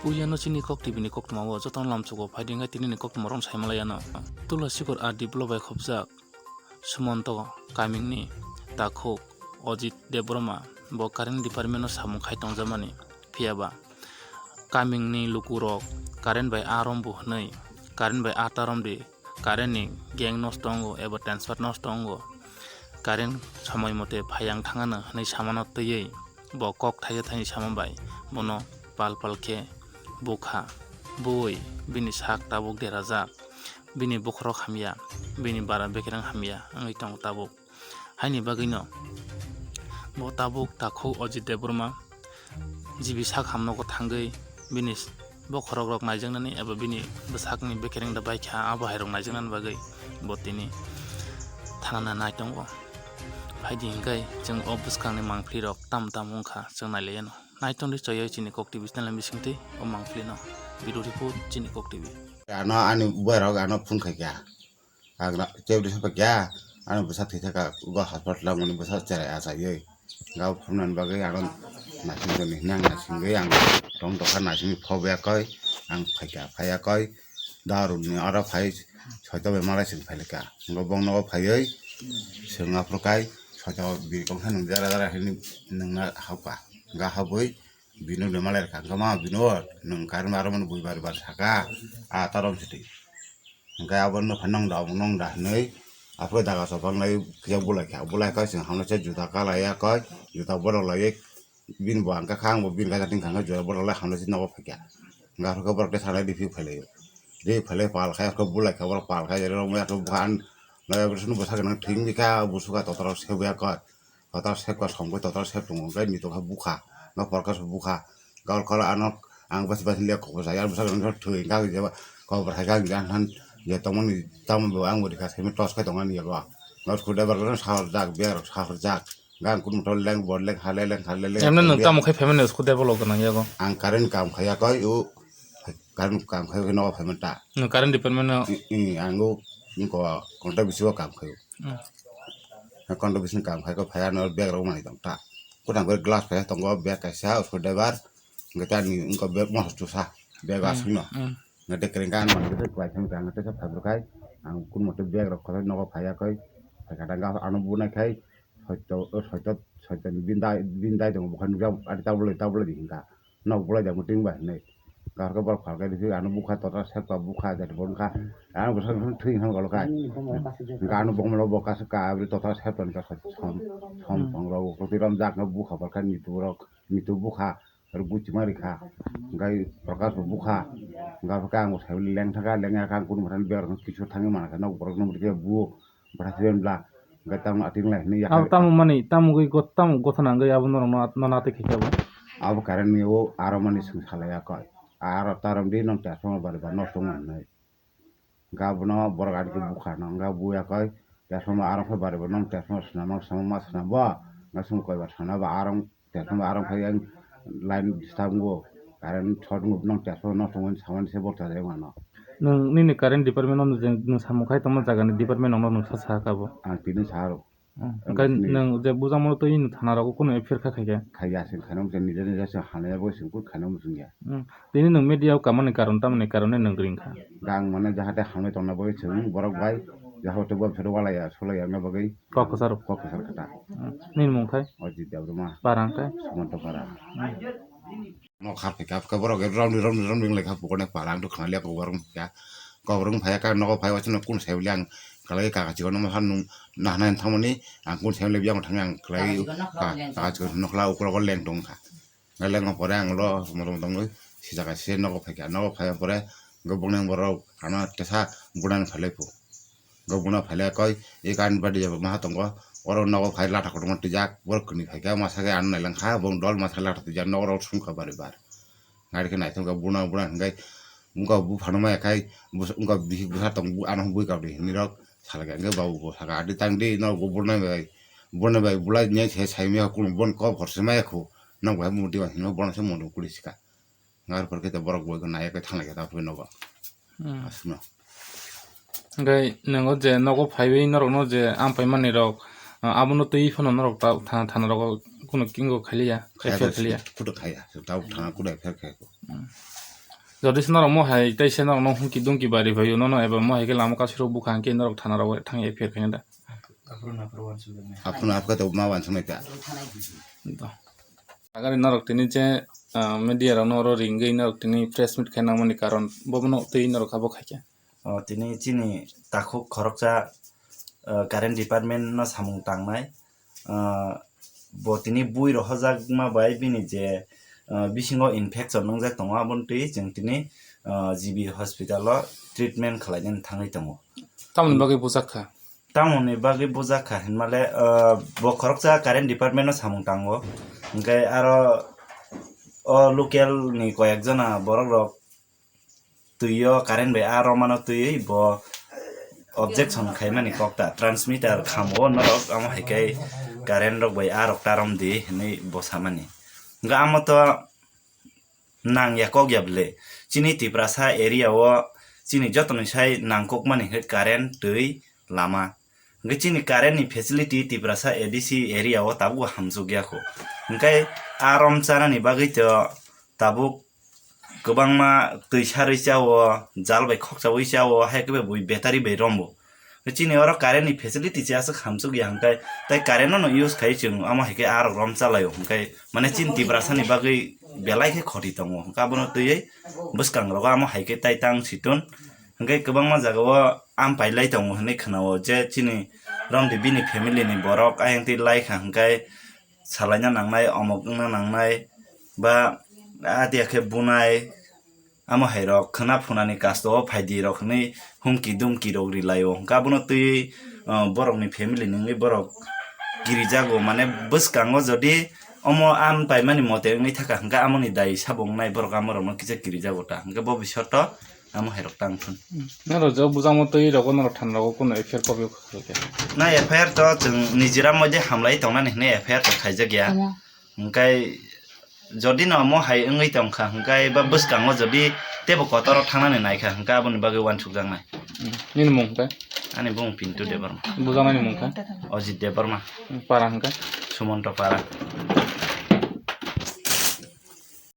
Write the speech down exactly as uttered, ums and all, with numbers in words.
Puilano chini Kok T V ni koktwmao jotono lamsugo phaidi wngkha tinini koktwmarokno saimanlaiano. Tulasikor R D block bai khopjak Sumonto Kamingni takhuk Ojit Debbarma bo current department-o samung khai tongjakmani. Phiyaba Kamingni lukurok current bai aa rombo hwnwi, current bai aa ta romdi, current ni gang nosto wngo eba transfer nosto wngo, current somoi mote phai ang thangano hwnwi samano twiwi bo kok thaisa thaini sama bai bono pal pal khe bukha. Bui bini sak tabuk derajak, bini bokhorok hamya, bini bara bekereng hamya wngwi tongo tabuk. Haini bagwino bo tabuk takhuk Ojit Debbarma G B sak hamnogo thangwi bini bokhorok rok naijaknani eba bini bwsakni bekereng da baikha abo hairok naijaknani bagwi bo tini thanana nai tongo. Phaidi hwnkhe chwng o bwskangni mangpli rok tam tam wngkha chwng nailaiyano. Naitongdi choyoi chini Kok T V channel bisingtwi o mangpli no. Bureau report chini Kok T V. Ano ani bubairok ano phone khaikha. Ang na, tebri sa pakya, ano bwsa thwi thaka, go hospital lamani bwsa cherai achaiwi. Gao phunani bagwi ano naising toni hwnwi ang naisingwi ang tong tokha naisingwi phob ya koi, ang phaikha phaiya koi, daru ni oro phai soito bai malai sing phailika. Ngo bong nogo phaiwi, swnga phuru kai, soito biri kong khe nung jara jara hini nungna hauka. Ga habwi, bino de malai rwkha, hwnkhe ma bino nung karon aro mani bui bari bari saka, a tarom sidi. Hwnkhe abo nokha nong da, omo nong da hinwi, aphuru daga chopang lai khe bulai kha, bulai kha chwng hamlaisa juda kalaiya koi, juda borok laiwi bini bo ang kha, ang bo bini kha, tingkha khe juda borok lai hamlaisa nogo phaikha. Hwnkhe aphuru khe borok tei sanai riphi phailaio, riphi phailai pal khai, aphuru bulai kha, borok pal khai, rwmwi aphuru bwkha an, lai aphuru bwsa gwnang thwng bikha, busuka totorok seboya koi. Total sep ka songwi total sep tongo, hwnkhe ni tokha bukha, no porkha se bukha, gol kol ano ang basi basi liya kok bwsa, yang bwsa thwi, hwnkhe jeba kok bwsa, hwnkhe ang han je tongmani tamo bo ang bo rikha, semi tos khai tongmani yago, no screwdriver no sahor jak, berok sahor jak, gang kun motor leng bor leng hale leng hale leng. Emno nwng tamo khai phaimani screwdriver lo gwnang yago? Ang current kam khaya koi u, current kam khai no phaimani ta. Nwng current department no? I, i, ang u, ko, konta bisi o kam khai u. Hmm. Kondo bising kam khai ko phai ano bag rok mani tong ta. Kutang khe glass phai tongo bag kaisa screwdriver. Hwnkhe tei ani wngkha bag moso chusa bag aswk no. Hmm. Hwnkhe tei kwrwngkha ano manwi tei kwlai thangwi ang tei phai bwrwkhai ang kun moto bag rok khoroi nogo phai ya koi. Phai kha ta ano bunai khai soito soito soito ni bini dai bini dai tongo bwkha nukjak ani tabulai tabulai di hwnkha. Nok bulai da muting ba hinwi. Gahar khe borok phalkai riphi ano bukha totra sekpa bukha jati bo wngkha. Ano bwswk thwi hwn galo kai. Hwnkhe ano bokomolo bo kaisa ka abri totra septoni ka som som thong rok roti rom jak no bukha phalkha nitu rok nitu bukha rok buchima rikha. Hwnkhe Prakash bo bukha. Hwnkhe ang bo sai leng thangkha leng ya kha ang kunu mothan berok kisu thangwi mankha nok borok no mutikhe buo. Bwrha thwiya bla, hwnkhe tamo ating lai hinwi yakha. Abo tamo mani, tamo gwi got-, tamo gothana wngwi abo norok no, no natwi khaikhe abo. Abo current ni o aro mani swng salai ya koi. Aro tarom di nong transformer bari ba nosto wngma hinwi. Hwnkhe abono borok ari khe bukha no, hwnkhe buya koi. Transformer aro khe bari ba nong transformer swnam, swnam ma swnam bo. Hwnkhe swng koi bar sana ba aro. Tei tamo aro phai ang line disturb wngo, current short wngo, nong tei nosto wngmani samani se borok chajak mano. Nwng nini current department no nwng je nwng samung khai tongma jaga ni department no nwng sa sa kha bo. Ang tini sa rw. Hmm. Ang Hwnkhe tini nwng je bujamo twi nwng thana rogo kunu F I R kha khai khe. Khai ya sing khaino mchang nija nija se hanai bo sing kut khaino mchang ya. Hmm. Tini nwng media o kamani karon tamoni karone nwng ring kha. Gang mane jahate hamle tongna bagwi chwng borok bai jahate bo phero walai ya sulai ya wngna bagwi. Kok kwcharo. Kok kwchar kha ta. Hmm. Nini mung khai? Ojit Debbarma. Parang khai? Sumanto Para. Hmm. No kha phi kap khe borok romni romni romni lai kha pokone parang to khana liya kok borok kya. Kok borok phai ka nogo phai wachano kun sai liang kalai ka ka chikon ma han nung na hana thangmani ang kun sai liya ang thang ang kalai ka ka chikon nokla ukro ko leng tong kha. Naleng pore ang lo motom motom sijak se nogo phaikha, nogo phai pore hwnkhe bongni borok ano tesa buran phalai phu. Hwnkhe buran phalai koi e kain badi maha tongo, oro nogo phai latha kotorma twijak, borok kwnwi phaikha masa khe ano nailangkha, bong dol masa latha twijak, nogo rok sumkha bari bar. Nari khe naithok kha buran buran hwnkhe wngkha buphano maya khai wngkha bihik bwsa tong ano bui kha hinwi rok salai kha, hwnkhe babu bo sakha adi tang di nogo buran bai, buran bai bulai nya khe sai maya kunu bon kok hor se maya khu. Nok bai muti ba hino bono se muti kuli sika. Ngar por khe borok bo nai khe thang lai khe ta phai nogo. Hmm. Asno. Hwnkhe nwng o je nogo phaiwi norok no je ampai mani rok, ah, abono twi phano norok ta thana, thana rogo kuno kingo khaliya, Khaya F I R do khaliya. Kudo khaya, ta thana kudo F I R khaya. Hmm. Jodi se norok mo hai tei se norok no humki dumki bari phaio, nono eba mo hai khe lama kasiro bukha hwnkhe norok thana rogo thang F I R khaina da. Aphuru aphuru uansukjaknai. Aphuru aphuru to ma uansuknai ta. To. Agari norok tini je, ah, media rok no oro ringwi norok tini press meet khaina nangmani karon bo no twi norok abo khaikha. O, tini chini takhuk khoroksa, o, current department no samung tangnai. O, bo tini bui rohorjakma bai bini je, o, bisingo infection nungjak tongo, aboni twi chwng tini, o, G B hospital o treatment khwlainani thangwi tongo. Tamoni bagwi bujak kha? Tamoni bagwi bujak kha hinmale, o, bo khoroksa current department no samung tango. Hwnkhe aro o local ni koyek jona borok rok twi o current bai a romano twiwi bo objection khaimani kok ta, transmitter khamo norok, amo hai khe current rok bai a rok ta rom di hinwi bo samani. Hwnkhe amo to nang ya kok ya bwle, chini Tiprasa area o chini jotoni sai nangkukmani khe current, twi, lama. Hwnkhe chini current ni facility Tiprasa A D C area o tabuk hamjwk ya kho. Hwnkhe a rom chanani bagwi to tabuk kwbangma twi sarwi chao, jal bai khokchaui chao, hai khe bui battery bai rombo. Chini oro current ni facility se aswk hamjwk ya hwnkhe, tai current no use khai chwng, amo hai khe a rok rom chalaio hwnkhe, mane chini Tiprasa ni bagwi belai khe khoti tongo. Hwnkhe abono twiwi bwskang rogo amo hai khe tai tang si tun. Hwnkhe kwbangma jagao ampai lai tongo hinwi khwnao je chini romdi bini family ni borok ayang twi lai kha hwnkhe salaina nangnai, omok wngna nangnai, ba adiya khe bunai, amo hai rok khwna phunani kasto o phaidi rok hinwi humki dumki rok ri laio. Hwnkhe abono twiwi, o, borokni family ni wngwi borok kirijago, mane bwskango jodi omo ampai mani mote wngwi thaka hwnkhe amoni dai sabo wngnai, borok amo rokno kisa kirijago ta hwnkhe bo bisoto. Amo hai rok tang thun. Hmm. Norok je bujangma twi rogo norok than rogo kuno F I R copy khaikha. Na F I R to chwng nijera moide hamlai tongnani hinwi F I R to khaijak ya. Tamo. Hwnkhe jodi no omo hai wngwi tongkha hwnkhe ba bwskango jodi tebo kotoro thangnani naikha hwnkhe aboni bagwi uansukjaknai. Hmm. Nini mung khe? Ani bung Pintu Debbarma. Bujangnani mung khe? Ajit Debbarma. Hmm, para hwnkhe? Sumonto para.